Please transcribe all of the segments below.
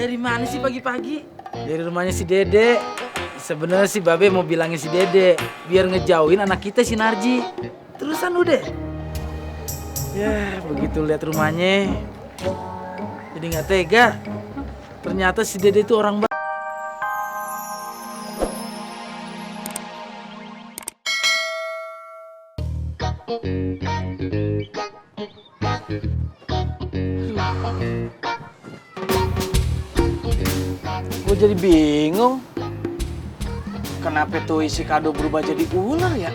Dari mana sih pagi-pagi? Dari rumahnya si Dede. Sebenarnya si Babe mau bilangin si Dede biar ngejauhin anak kita si Narji. Terusan udah. Ya, begitu lihat rumahnya jadi nggak tega. Ternyata si Dede itu orang baik. Gue jadi bingung. Kenapa tuh isi kado berubah jadi ular ya?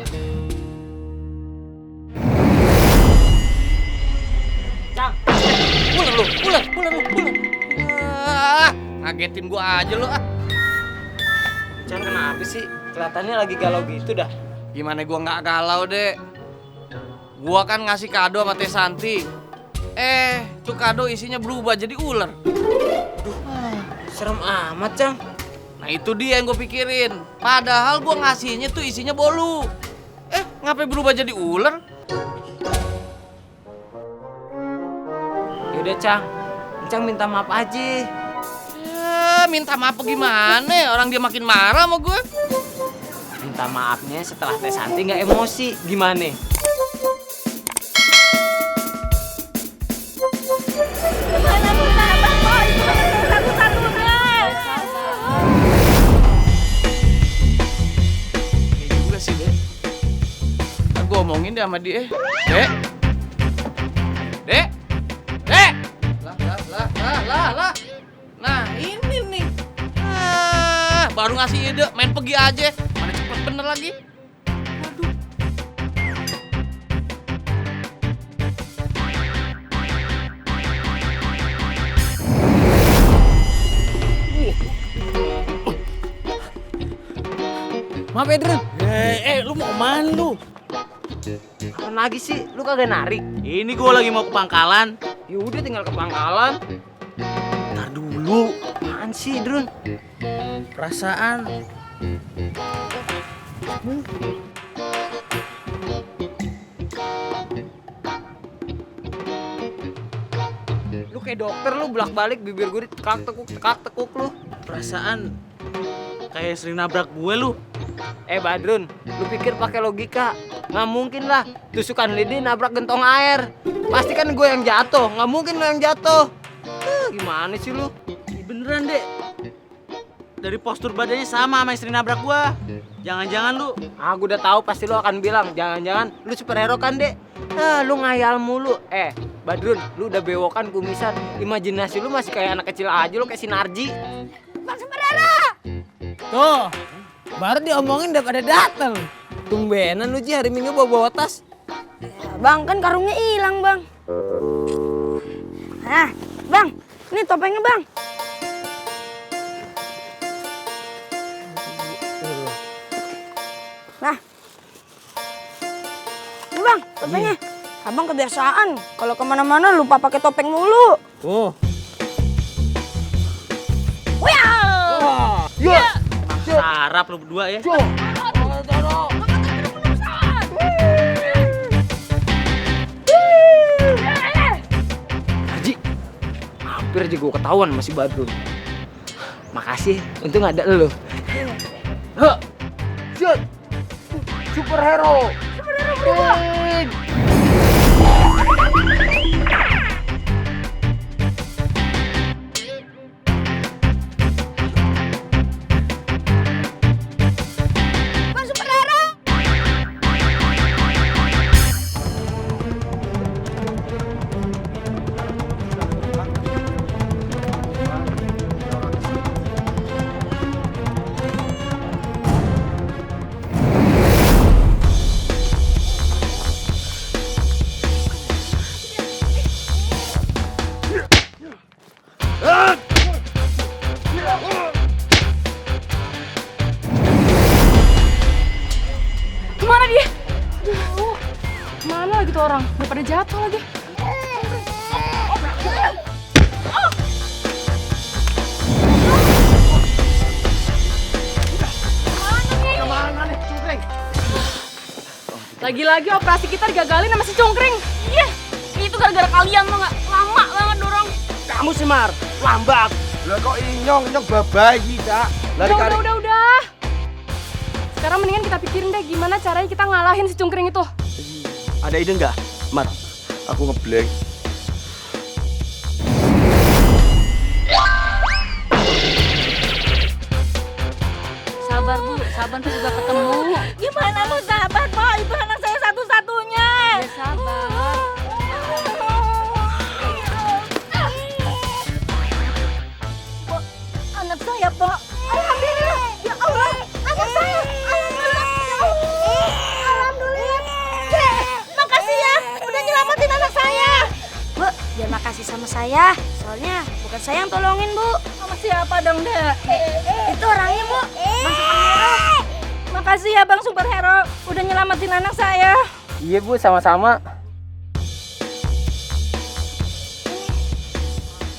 Cang, ular lu. Ngagetin gua aja lu ah. Cang, kenapa sih? Kelihatannya lagi galau gitu dah. Gimana gua nggak galau, Dek? Gua kan ngasih kado sama Teh Santi. Tuh kado isinya berubah jadi ular. Serem amat, Cang. Nah itu dia yang gue pikirin. Padahal gue ngasihnya tuh isinya bolu. Ngapain berubah jadi ular? Yaudah, Cang. Cang minta maaf aja. Minta maaf gimana? Orang dia makin marah sama gue. Minta maafnya setelah Teh Santi nggak emosi. Gimana? Gue omongin deh sama dia. Dek. Lah. Nah ini nih. Baru ngasih ide, main pergi aja. Mana cepet bener lagi. Aduh. Maaf Edren. Lu mau kemana lu? Apaan lagi sih? Lu kagak narik? Ini gue lagi mau ke pangkalan. Yaudah tinggal ke pangkalan. Ntar dulu. Apaan sih, Drun? Perasaan. Lu kayak dokter lu bolak-balik bibir gue tekak-tekuk lu. Perasaan kayak sering nabrak gue lu. Badrun, lu pikir pakai logika? Nggak mungkin lah, tusukan lidi nabrak gentong air. Pasti kan gue yang jatuh, nggak mungkin lu yang jatuh. Gimana sih lu? Beneran dek. Dari postur badannya sama istri nabrak gue. Jangan-jangan lu. Gue udah tahu pasti lu akan bilang, jangan-jangan lu superhero kan dek? Lu ngayal mulu. Badrun, lu udah bewokan kumisan. Imajinasi lu masih kayak anak kecil aja, lu kayak si Narji. Bang superhero! Tuh, baru diomongin udah pada dateng. Tumbenan lu Ji hari Minggu bawa tas. Bang, kan karungnya hilang, Bang. Bang, ini topengnya, Bang. Nah. Ini, Bang, topengnya. Abang kebiasaan kalau kemana-mana lupa pakai topeng mulu. Oh. Wah! Sarap lu berdua ya. Haji, hampir aja gue ketahuan masih Badrun. Makasih, untung ada lu. Superhero. Kemana dia? Aduh, mana lagi tuh orang? Udah pada jatuh lagi. Lagi-lagi operasi kita digagalin sama si Congkring. Iya, itu gara-gara kalian tuh nggak lama banget dorong. Kamu sih Mar, lambat. Lah kok inyong babayi, Cak. Lari kari. Udah. Sekarang mendingan kita pikirin deh gimana caranya kita ngalahin si cungkring itu. Ada ide nggak? Mat, aku ngeblank. Sabar Bu, sabar tuh juga ketemu. Gimana lu sabar, Po? Itu anak saya satu-satunya. Ya sabar. Po, anak saya, Po. Alhamdulillah. Ya Allah, anak saya. Alhamdulillah. Ya Allah. Alhamdulillah. Dek, makasih ya. Udah nyelamatin anak saya. Bu, jangan makasih sama saya. Soalnya bukan saya yang tolongin, Bu. Sama siapa dong, Dek? Itu orangnya, Bu. Bang Superhero. Makasih ya, Bang Superhero. Udah nyelamatin anak saya. Iya Bu, sama-sama.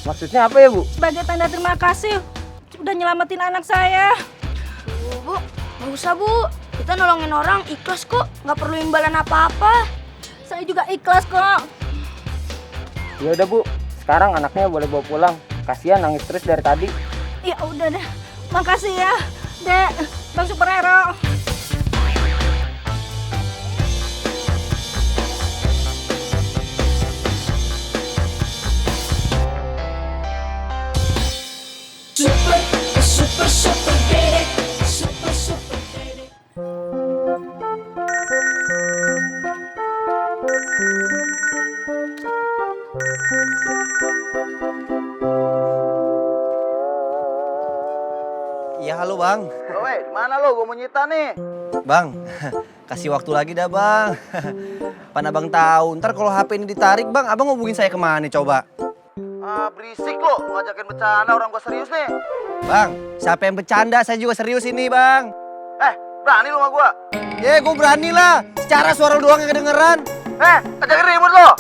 Maksudnya apa ya Bu? Sebagai tanda terima kasih udah nyelamatin anak saya. Bu, nggak usah Bu. Kita nolongin orang ikhlas kok. Nggak perlu imbalan apa-apa. Saya juga ikhlas kok. Ya udah Bu, sekarang anaknya boleh bawa pulang. Kasihan nangis terus dari tadi. Ya udah deh. Makasih ya, Dek. Bang Superhero. Iya halo bang. Woi, mana lo? Gue mau nyita nih. Bang, kasih waktu lagi dah bang. Pan abang tahu, ntar kalau HP ini ditarik bang, abang ngubungin saya kemana coba? Berisik lo, ngajakin bercanda orang gue serius nih. Bang, siapa yang bercanda, saya juga serius ini bang. Berani lo sama gue? Gue berani lah, secara suara lu doang yang kedengeran. Ajakin ribut lo.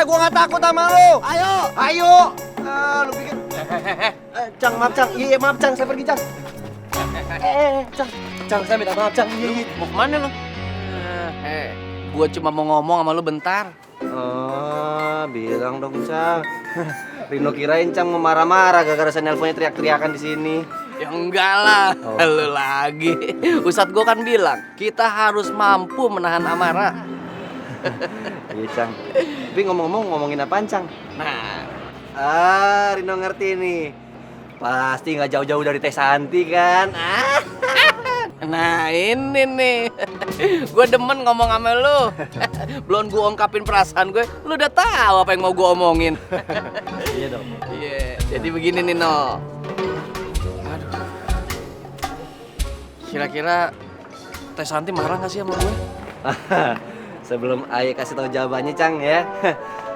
Gue gak takut sama lu. Ayo. Lu pikir. Cang, maaf Cang. Iya maaf Cang, saya pergi Cang. Cang, saya minta maaf Cang. Iya. Mau kemana lu? Gua cuma mau ngomong sama lu bentar. Bilang dong Cang. Rino kirain Cang mau marah-marah gara-gara saya nelponnya teriak-teriakan di sini. Ya enggak lah, lu lagi. Ustadz gua kan bilang, kita harus mampu menahan amarah. Iya Cang. Tapi ngomongin apaan Cang? Nah, Rino ngerti nih. Pasti nggak jauh-jauh dari Teh Santi kan? nah ini nih. Gue demen ngomong sama lu. Belum gue ungkapin perasaan gue, lu udah tahu apa yang mau gue omongin. Iya dong. Iya, jadi begini nih No. Aduh. Kira-kira Teh Santi marah nggak sih sama gue? Sebelum Aye kasih tahu jawabannya Cang ya.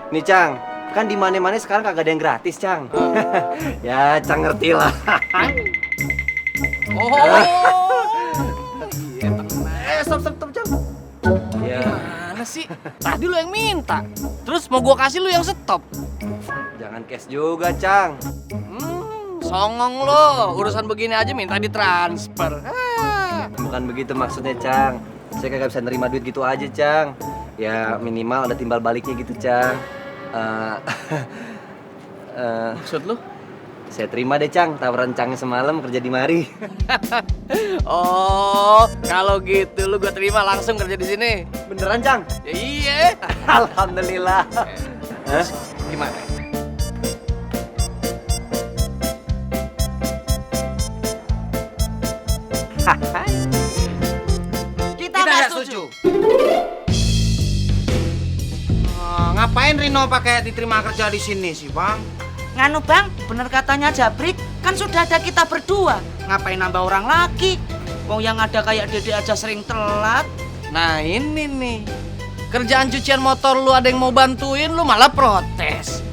Nih Cang, kan di mana-mana sekarang kagak ada yang gratis Cang. Ya Cang ngerti lah. Oh. Iya, tenang. Stop Cang. Ya, Mana sih? Tadi lu yang minta. Terus mau gua kasih lu yang stop. jangan cash juga Cang. Songong lo. Urusan begini aja minta ditransfer. Bukan begitu maksudnya Cang. Saya kagak bisa nerima duit gitu aja Cang. Ya minimal ada timbal baliknya gitu Cang. Maksud lu? Saya terima deh Cang tawaran Cang semalam kerja di mari. Oh, kalau gitu lu gua terima langsung kerja di sini. Beneran Cang? Ya iya. Alhamdulillah. Hah? Gimana? Kita nggak setuju. Ngapain Rino pakai diterima kerja di sini sih, Bang? Nganu Bang, bener katanya Jabrik, kan sudah ada kita berdua. Ngapain nambah orang lagi? Wong yang ada kayak Dede aja sering telat. Nah ini nih. Kerjaan cucian motor lu ada yang mau bantuin, lu malah protes.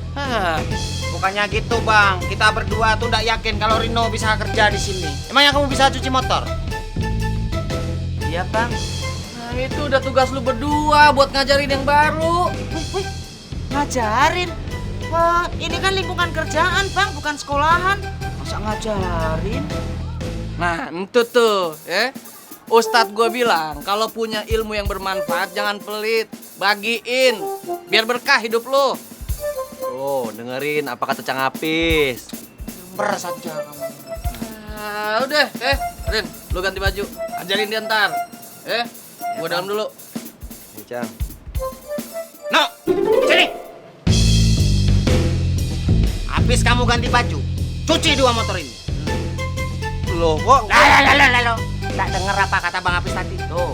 Bukannya gitu, Bang. Kita berdua tuh nggak yakin kalau Rino bisa kerja di sini. Emangnya kamu bisa cuci motor? Iya Bang. Nah itu udah tugas lu berdua buat ngajarin yang baru. Wih, ngajarin. Wah, ini kan lingkungan kerjaan Bang, bukan sekolahan. Masa ngajarin? Nah itu tuh ya. Ustadz gue bilang kalau punya ilmu yang bermanfaat jangan pelit. Bagiin biar berkah hidup lu. Oh, dengerin apa kata Cang Apis. peres aja kamu. Udah, Rin, lu ganti baju. Ajarin dia ntar. Gua dalam dulu. Nih, Cang. No, sini. Habis kamu ganti baju, cuci 2 motor ini. Loh, kok? Lah. Nggak denger apa kata Bang Apis tadi? Tuh.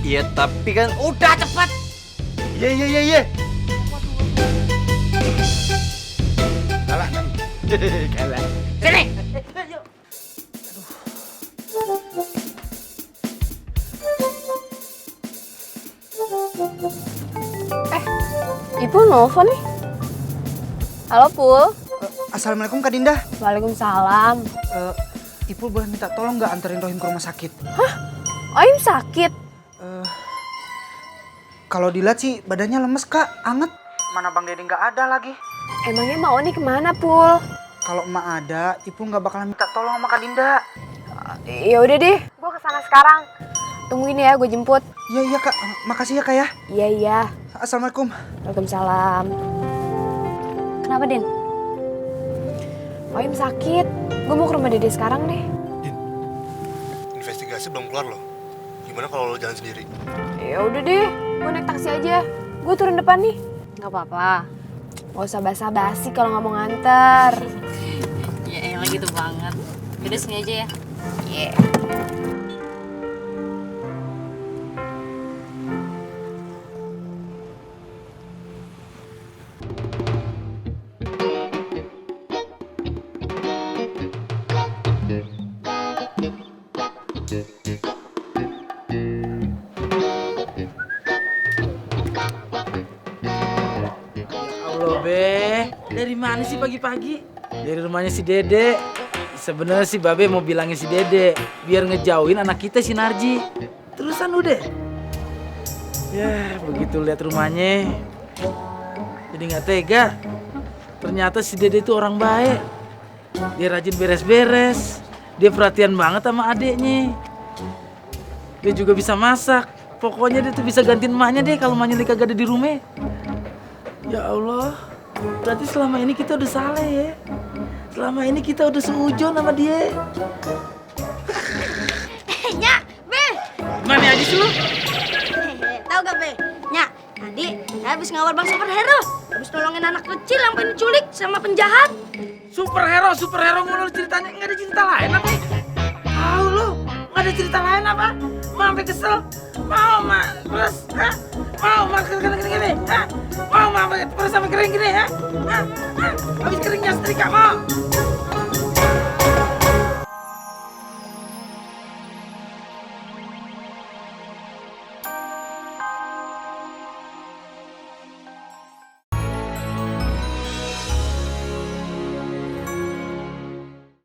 Iya, tapi kan Udah cepet. Iya. Kalah. Sini. Ibu nelfon nih. Halo, Pul. Assalamualaikum Kak Dinda. Waalaikumsalam. Ipul boleh minta tolong nggak anterin Rohim ke rumah sakit? Oim sakit. Kalau dilihat sih badannya lemes Kak, anget. Mana Bang Deddy nggak ada lagi. Emangnya mau nih kemana, Pul? Kalau emak ada, Ipul nggak bakalan minta tolong sama Kak Dinda. Ya udah deh, gue kesana sekarang. Tungguin ya, gue jemput. Iya Kak, makasih ya Kak ya. Iya. Assalamualaikum. Waalaikumsalam. Kenapa, Din? Oim sakit. Gue mau ke rumah Dede sekarang deh. Investigasi belum keluar loh. Gimana kalau lo jalan sendiri? Ya udah deh, gue naik taksi aja. Gue turun depan nih. Gak apa-apa. Gak usah basa-basi kalau nggak mau nganter. Ya elah gitu banget. Yaudah sini aja ya. Yeah. Allah be, dari mana sih pagi-pagi? Dari rumahnya si Dede. Sebenarnya si Babe mau bilangin si Dede biar ngejauhin anak kita si Narji. Terusan udah. Ya begitu lihat rumahnya, jadi nggak tega. Ternyata si Dede itu orang baik. Dia rajin beres-beres. Dia perhatian banget sama adeknya. Dia juga bisa masak. Pokoknya dia tuh bisa gantiin emaknya deh kalau emaknya kagak ada di rumah. Ya Allah, berarti selama ini kita udah salah ya. Selama ini kita udah seujon sama dia. Nya, Be. Mana aja sih lu? Tahu gak, Be? Nya, tadi saya habis ngawal bang superhero. Habis nolongin anak kecil yang pengen diculik sama penjahat. Superhero mulu ceritanya. Nggak ada cerita lain apa? Tahu lu, nggak ada cerita lain apa? Mau sampai kesel? Mau mak terus? Mau mak gini? Mau mak terus sampai kering gini ya?